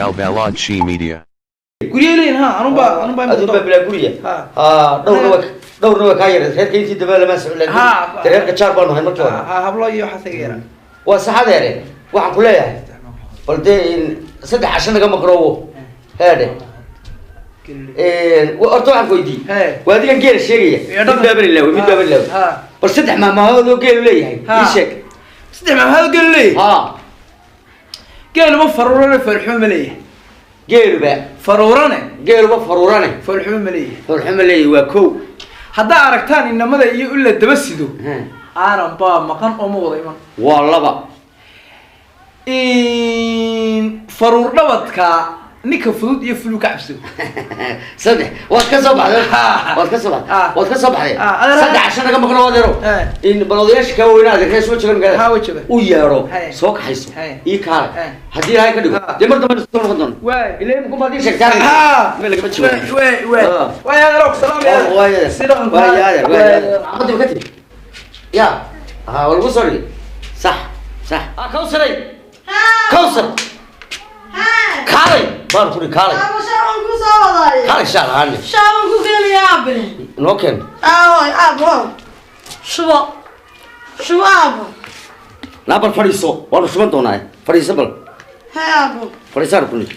Balbalachi Media. Guryahay leeyihin, ha, anunbaa Adun baa bilaa guriya. Ha. Ha, dhowrna waa kaa yaray reerka intii dambe lama socon. Ha. Laakiin reerka jaar baanu ahay markii hore. Ha, hablo iyo waxaas iga yaraa. Waa saxadeere, waxaan ku leeyahay bal dee in 3 casho naga maqnoowo heedhe. Horta waxaan ku weydiiyey. He. Waa adigan geela sheegaya. Iyo dhaqan. Mid baaban ilaawe, mid baaban ilaawe. Ha. Bal 3 mahmaahood oo geelu leeyahay Ha. ii sheeg. 3 mahmaahood geelu leeyahay? Ha. Geeluba faruurane foolxumo ma leeyahay? Geeluba faruurane. Geeluba faruurane foolxumo ma leeyahay? Foolxumo leeyahay, waa kow. Haddaa aragtaan inamada iyo ula daba sido, Ha. aanan baa maqan oo ma wada iman. Waa laba. Faruur dhabadka ninka fudud iyo fulu ka cabsado. Saddex, waad ka soo baxday. Ha. Waad ka soo baxday. Ha. Waad ka soo baxday. Ha, adeer- 3 casho naga maqno, adeero. He. In bal odayaasha kaa weynaa, adeerkee soo joogan magaalada. Ha, way joogaan. U yeedho. He. Soo kaxayso. He. Ii kaale. He. Haddii Ilaahay ka dhigo, Ha. dee mar dambe soo noqon doono. Waay. Ilaa imika baad ii sheegtaa. Ha. Meel lagama joogo. Waay, waay. Ha. Waay adeero, ku salaam ya. Waay adeer. Sidan. Waay adeer, waay adeer. Xaafadda ma ka timi ya? Ha, waa lagu soo dhigay. Sax, sax. Ha, Kawsaray, Kawsar, kaalay baan ku dhi, kaalay. Aabo, shaaban ku soo wadaay. Kaalay, shaal ahaane. Shaaban ku keenaya, aabe. Noo keen. Aawoy, aabo, shubo, shubo, aabo. Naa bal fadhiiso, waanu shuban doonaa, fadhiiso bal. He, aabo. Fadhiisaan ku nidhi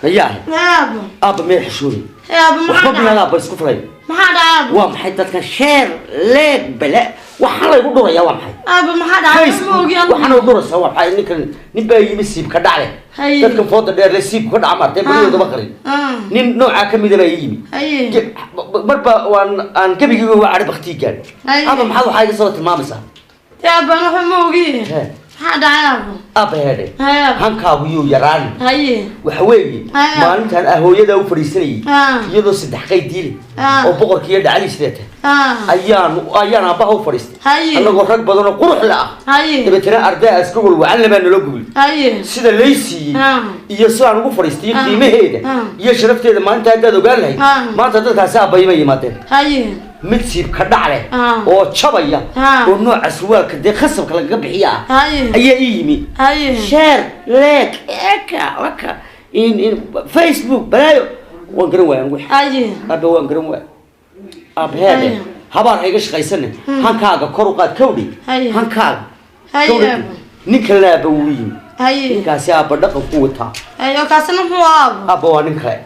hayaahe. He, aabo. Aabba meel xishooni. He, aabo. Waxba Maxaa bilaad dhacay? Aabba isku falay. Maxaa dhacay, aabo? Waa maxay dadkan sheer leeg bale waxaa laygu dhurayaa? Waa maxay? Aabo, maxaa dhacay? Ma Facebook ogi. Waxaana u dhuraysaa waa maxay? Ninkan nin baa yimi siib ka dhacle. Haye. Dadkan fooda dheer le siibku ka dhaca maartay beridoodama qarin. Nin noocaa ka mida baa ii yimi. Haye. Marba waan aan gebigiiba waa cadhi baktii gaadh. Haye. Aabba, maxaad waxaa iga soo tilmaamaysaa? Dee aabo, waxba ma ogi. He. Maxaa dhacay, aabo? Aabba heedhe. Haye, aabo. Hankaagu yuu yaraan. Haye. Waxa weeye, Haye. maalintaan ah hooyadaa u fadhiisanayay Ah. iyadoo 3 qayd diile Ah. oo boqorkiiyo dhacdiisideeta ayaan aabbaha u fadhiistay. Haye. Annagoo rag badan oo qurux la ah. Haye. Dabeetana arday iska walwacanle baa naloo gubay. Haye. Sida lay siiyey Ah. iyo sidaan ugu fadhiistay iyo Ah. qiimaheeda Ah. iyo sharafteeda maalinta haddaad ogaan lahayd, Ah. maanta dadkaasi aabbayima yimaadeen. Haye. Mid siib ka dhac leh Ah. oo jabaya Ah. oo nooca surwaalka dee khasabka lagaga bixiya ah Haye. ayaa ii yimi. Haye. Share, like, eka waka in Facebook balaayo, waan garan waaya anigu. Haye. Aabba, waan garan waaya, aabba heede. Haye. Habaar hayga shaqaysane, hankaaga kor u qaad, kawdhi. Haye. Hankaaga Haye, kawdhi. aabbo. Nin kalena aabba wuu yimi. Haye. Ninkaasi aabba dhaqan ku wataa. Haye, oo kaasina muxuu aabo? Aabba, waa nin kale.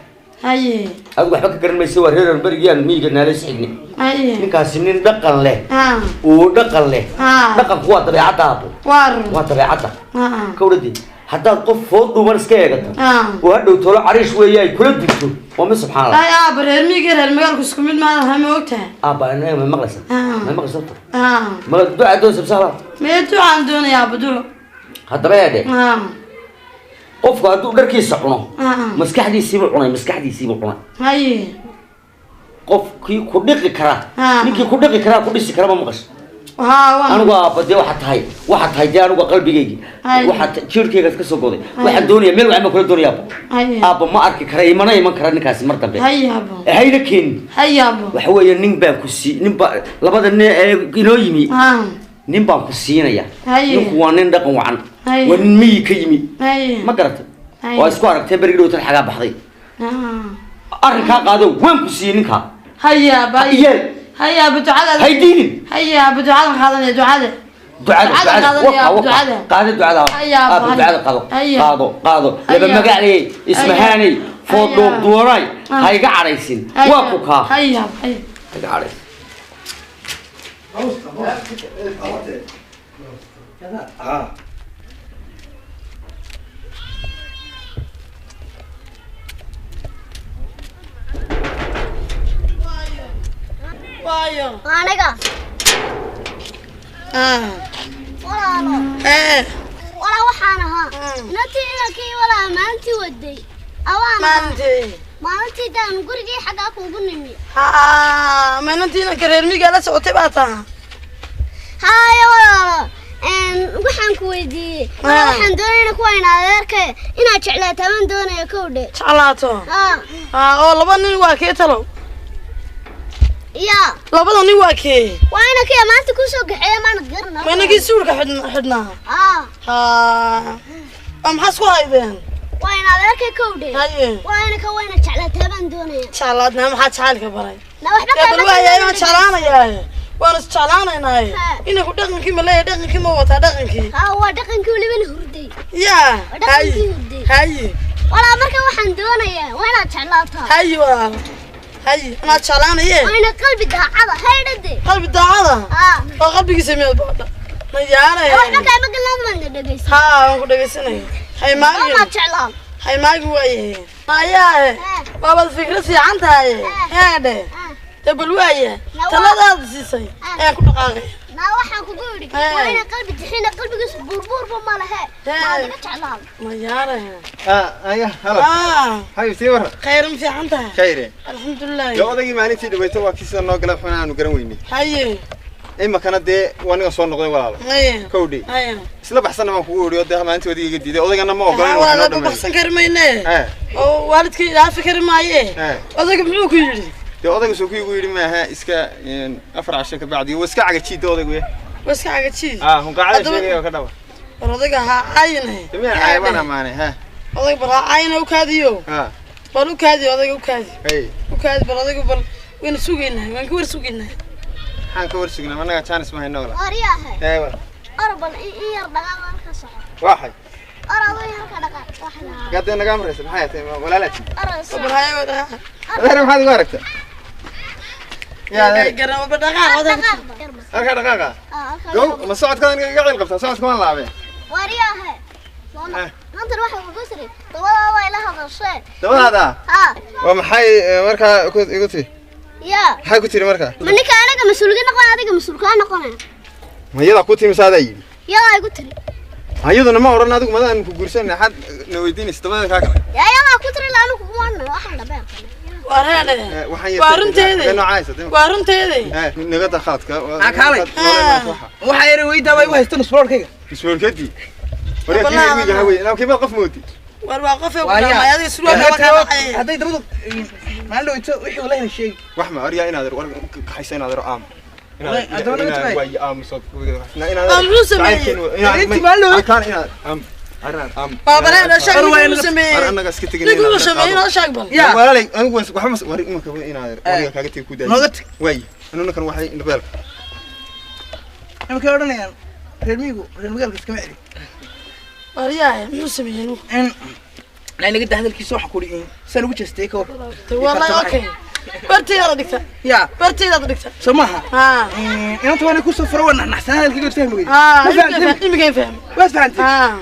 Haye. Adigu waxba ka garan maysa, waa reer berigiyaan miyiga naalay xignay. Haye. Ninkaasi nin dhaqan leh Ah. oo dhaqan leh. Ah. Dhaqanku waa dabeecadda, aabbo. Waar. Waa dabeecadda. Ah. Kawdhadi, haddaad qof food dhuuban iska eegato Ah. oo hadhow tolo cariish weeye ay kula dunto, waa mid subxaan Allah. Ay aabo, reer miyiga reer magaalku isku mid maaha, ma ogtahay? Aabba, anaga ma maqlaysa? Ah. Ma maqlaysa horta? Ah. Ma ducaa doon sabsaaba? Mee, ducaan doonaya, aabo, duco. Haddaba eedhe, Ah. qofku hadduu dharkiisa cuno, Ah. maskaxdiisiibuu cunay, maskaxdiisiibuu cunay. Haye. Qofkii ku dhiqi karaa, Ah. ninkii ku dhiqi karaa ku dhisi kara, ma maqasho? Haa, waan. Anigu aabba dee waxaa tahay, waxaa tahay dee anigu qalbigaygii Haye. waxaa jiirkaygaas ka soo goday. Haye. Waxaan doonayaa meel wacan baan kula doonaya, aabbo. Haye. Aabba, ma arki kara, imana iman kara ninkaasi mar dambe. Haye, aabo. Hayna keenin. Haye, aabo. Waxa weeye, nin baan ku sii, nin ba labada nin ee inoo yimi, Ah. nin baan ku siinaya. Haye. Ninku waa nin dhaqan wacan. Haye. Waa nin miyi ka yimi. Haye. Ma garatay? Haye. Waa isku aragtee berigi dhowtan xagaa baxday. Ah. Arrinkaa qaado, waan ku siiyey ninkaa. Haye, aabo. Ha iyeel. Haye, aabo, ducada. Hay diinin. Haye, aabo, ducadan qaadanaya, ducada. Ducada. Ducada Ducada. qaadanaya, waka aabo, waka. ducada. Qaado ducada. Haye, aabo, aabo haye. Ducada qaado. Haye. Qaado, qaado. Laba Haye. magacley ismahaaney food Haye. dhuub duwanay. Ah. Ha iga cadhaysin. Haye. Waa ku kaa. Haye, aabo, haye. Ha iga cadhaysin. Ha. Waayo. Aniga. Ah. Walaalo. Eh. Walaa waxaan ahaa inantii inankii walaa maalintii waday awaan ahaa. Maalintii. Maalintii daan gurigii xaggaa kuugu nimi. Haa, maalintii inanka reer miyiga la socotay baa taha. Haye walaalo, waxaan ku weydiiyey walaa, Ah. waxaan doonayna kuwa in adeerka inaad jeclaataa baan doonaya, kowdhe. Jeclaato? Ha. Haa, oo laba nin waa kee talow? Ya. Labada nin waa kee? Waa inankii maanta kusoo kaxeeya, maanad garana? Ma inankii suulka xidhnaa? Ha. Haa. Oo maxaa isku haydeen? Waa in adeerkay kowdhe. Haye. Waa ina ka wayna jeclaatay baan doonaya. Jeclaadnaa, maxaa jacaylka baray? Na waxba Dee bal kaama waayahay, waan jeclaanayaa, waan is jeclaanaynaaye. Ha. Inaku dhaqankii ma leeyahay? Dhaqankii ma wataa dhaqankii? Haa, waa dhaqankii welibana hurday. Yaa. Waa dhaqankii hurday. Haye. Walaa marka waxaan doonayaa waa inaad jeclaataa. Haye walaal, haye, anaa jeclaanaye. Waa ina qalbi daacada haydhade. Qalbi daacada? Haa. Oo qalbigiisa miyaad baadha mayaanaya? Waxba kaama galaan, baan dhegeysan. Haa, waan ku dhegaysanaya. Hay maagin. Waanaad jeclaan. Hay maagi waayahay ayaahe. Ha. Waabaad fikrad fiican tahay. Ha. Heedhe. Ha. Dee bal waaya, Na taladaada siisay Ha. ayaan ku dhaqaaqaya. Na waxaan kugu yidhi Ha. waa ina qalbi tixina, qalbigiisu buurbuurba ma lehe. Ha. Maa laga jeclaan. Mayaanaya. Aya, halo. Ah. Hayo, sii warra. Khayr, ma fiican tahay? Khayre. Alxamdulilah. Dee odaygii maalintii dhaweyto waa kii sida noo galay xuna aanu garan weynay. Haye. Imakana dee waa ninga soo noqday walaalo. Haye. Kowdhi. Haye. Isla baxsanna baan kugu idhi oo dee maalintii odaygii iga diiday, odaygana ma ogola inuu Waa wax noo laba dhameeyo. baxsan kari mayne Eh. oo waalidkay dhaafi kari maaye. Eh. Odayga muxuu ku yidhi? Dee odayga soo kii igu yidhi maaha iska 4 casho ka bacdi waa iska cagajiida odaygu ye. Waa iska cagajiid. Ah, hunqaacada Haddaba- sheegaya oo ka dhaba. War odayga ha caayine. Dee miyaan caaya? Waan amaanay ha. Odayga bal ha caayine, u kaadiyo. Ha. Bal u kaadi odayga, u kaadi. Hey. U kaadi bal odayga, bal wayna sugaynaa, waan ka war sugaynaa. Maxaan ka war sugnaa? Annaga chance ma hayno walaal. Wariyaahe. Ee walaal. Orbal in yar dhaqaaq halka soco. Waxay. Or adoo halka dhaqaaq waxa la. Gaadee nagaa maraysa, maxay tahay walaalaati? Or soco. Bal haye dhaqaaq. Adeer, maxaad igu aragtaa? Yaa adeer. Garan bal dhaqaaq odayga. Dhaqaaq. Halka dhaqaaqa. Ah, halka. Gow, ma socodkaada iga cil qabtaa? Socodka waan laabay. Wariyaahe. Eh. Maanta waxa kugu siri dabadaada ila hadashee. Dabadaada? Haa. Waa maxay markaa igu tiri? Yaa. Maxay ku tiri markaa? Ma ninka anaga mas-uulka noqon, adiga mas-uulkaa noqonaya. Ma iyadaa ku timi saadaa yidhi? Yadaa igu tiri. Iyaduna ma odhan adigu madaan ku guursanay, xad na weydiinaysa dabadeeda kaa kale. Yaa, yadaa ku tiri laanu kuguma odhan waxaan dhabeen. Waa reedhe. Waxaan Waa runteede. noocaaysa. Waa runteede. Naga daa khaladka. Ah, kaalay. Waxaa yara weydaa baa igu haysta nusboorkayga. Isboorkadii. Waryaa kii wiiga wey, inaa kiiba qof moodi. War waa qof ku Waayaa. dhamay adiga surwaal waa ka dhacay. Hadday dabadu maalin dhaweyto wixii wallahi na sheegi. Wax ma waryaa inaad war kaxaysa inaad aam. Haddaba naga tagay. Waa aamuso. Waa muxuu sameeyey? Intii maalin dhaweyto. Kaan inaad aam. Araan aam. Waa bal sheeg War waa ninkuu inaga- sameeyey. Ar annaga iska tegin. Ninkuu sameeyey noo sheeg bal. Yaa. Walaalay, anigu waxba mas war imanka inaad wariga kaaga tegi ku daayay. Nooga tag. Waay, anu kan waxay indhabeel. Nimankay odhanayaan reer miyigu reer magaalka iskama celi. Waryahay, muxuu sameeyey ninku? In naa naga daa hadalkiisa, waxa kuri in saan ugu jeestay ka war. Wallahi okay, bartaydaad dhigta. Yaa. Bartaydaad dhigta. Soo maaha? Haa. Inanta waana kusoo furo, waa naxnaxsanaa hadalkayga, waad fahmi weyday. Haa. Ma fahamtay? Imika fahmi. Waad fahantay? Haa.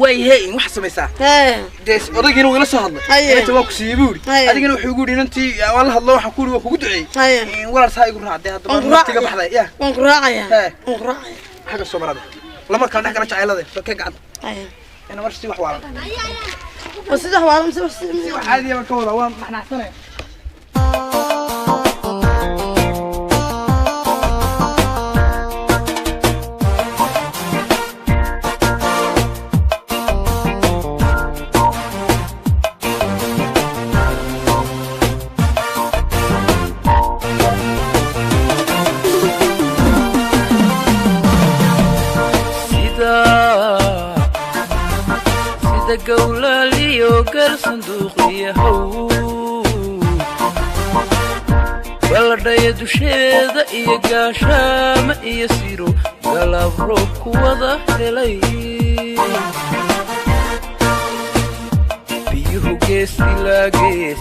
Waayahe, in waxaad samaysaa. Hee. Dee odaygiina wuu ila soo hadlay. Haye. Inanta waa ku siiyey buu yidhi. Haye. Adigana wuxuu igu yidhi inantii waan la hadlo, waxaan ku yidhi waa kugu duceeyey. Haye. In walaal saa igu raacday haddaba Waan ku naftiga raacaya. baxday yaa. Waan ku raacayaa. Hee. Waan ku raacaya. Xagga soo marada lama kala dhex gala jacaylada soo kee gacanta. Haye. Ina mar si wax waalan. Waa saddex waalan mise Si wax caadiya baan ka wadaa, waan naxnaxsanaya. Sida gowlaaliyo gar sanduuqyahow balladhaya dusheeda iyo gaashaama iyo siro galaab roob ku wada helay, biyuhu gees ilaa gees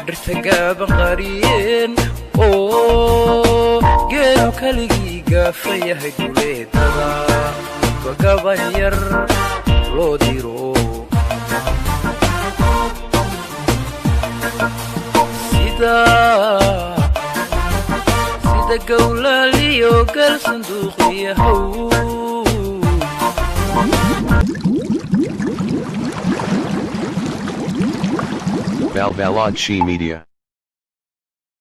dhirta gaaban qariyeen oo geelu keligii gaafa yahay, duleedada bagaban yar loo diro. Sida gowlaaliyo gal sanduuqyahow. Balbalad She Media.